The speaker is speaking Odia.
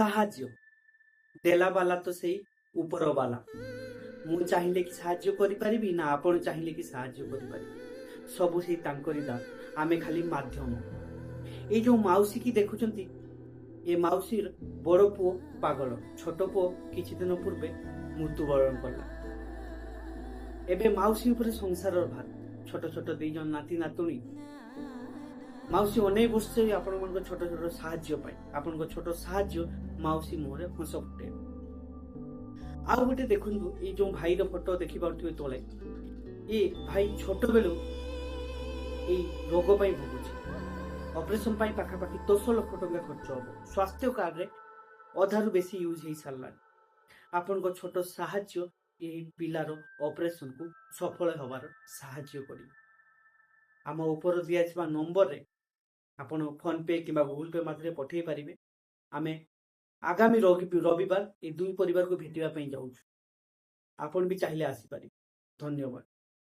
ସାହାଯ୍ୟ ଦେଲା ବାଲା ତ ସେଇ ଉପର ବାଲା। ମୁଁ ଚାହିଁଲେ କି ସାହାଯ୍ୟ କରିପାରିବି ନା ଆପଣ ଚାହିଁଲେ କି ସାହାଯ୍ୟ କରିପାରିବେ? ସବୁ ସେଇ ତାଙ୍କରି ଦାନ, ଆମେ ଖାଲି ମାଧ୍ୟମ। ଏଇ ଯୋଉ ମାଉସୀ କି ଦେଖୁଛନ୍ତି, ଏ ମାଉସୀର ବଡ ପୁଅ ପାଗଳ, ଛୋଟ ପୁଅ କିଛି ଦିନ ପୂର୍ବେ ମୃତ୍ୟୁବରଣ କଲା। ଏବେ ମାଉସୀ ଉପରେ ସଂସାରର ଭାର, ଛୋଟ ଛୋଟ 2 ଜଣ ନାତି ନାତୁଣୀ। ମାଉସୀ ଅନେକ ବର୍ଷ ଆପଣମାନଙ୍କ ଛୋଟ ଛୋଟ ସାହାଯ୍ୟ ପାଇଁ। ଆପଣଙ୍କ ଛୋଟ ସାହାଯ୍ୟ ମାଉସୀ ମୁହଁରେ ହସ ଫୁଟେଇବ। ଆଉ ଗୋଟେ ଦେଖନ୍ତୁ, ଏଇ ଯୋଉ ଭାଇର ଫଟୋ ଦେଖିପାରୁଥିବେ ତଳେ, ଏ ଭାଇ ଛୋଟ ବେଳୁ ଏଇ ରୋଗ ପାଇଁ ଭୋଗୁଛି। ଅପରେସନ ପାଇଁ ପାଖାପାଖି 10 ଲକ୍ଷ ଟଙ୍କା ଖର୍ଚ୍ଚ ହବ। ସ୍ୱାସ୍ଥ୍ୟ କାର୍ଡରେ ଅଧାରୁ ବେଶୀ ୟୁଜ୍ ହେଇ ସାରିଲାଣି। ଆପଣଙ୍କ ଛୋଟ ସାହାଯ୍ୟ ଏହି ପିଲାର ଅପରେସନକୁ ସଫଳ ହେବାର ସାହାଯ୍ୟ କରିବ। ଆମ ଉପର ଦିଆଯିବା ନମ୍ବରରେ ଆପଣ ଫୋନ ପେ କିମ୍ବା ଗୁଗୁଲ ପେ ମାଧ୍ୟମରେ ପଠେଇ ପାରିବେ। ଆମେ ଆଗାମୀ ରବିବାର ଏ ଦୁଇ ପରିବାରକୁ ଭେଟିବା ପାଇଁ ଯାଉଛୁ। ଆପଣ ବି ଚାହିଁଲେ ଆସିପାରିବେ। ଧନ୍ୟବାଦ।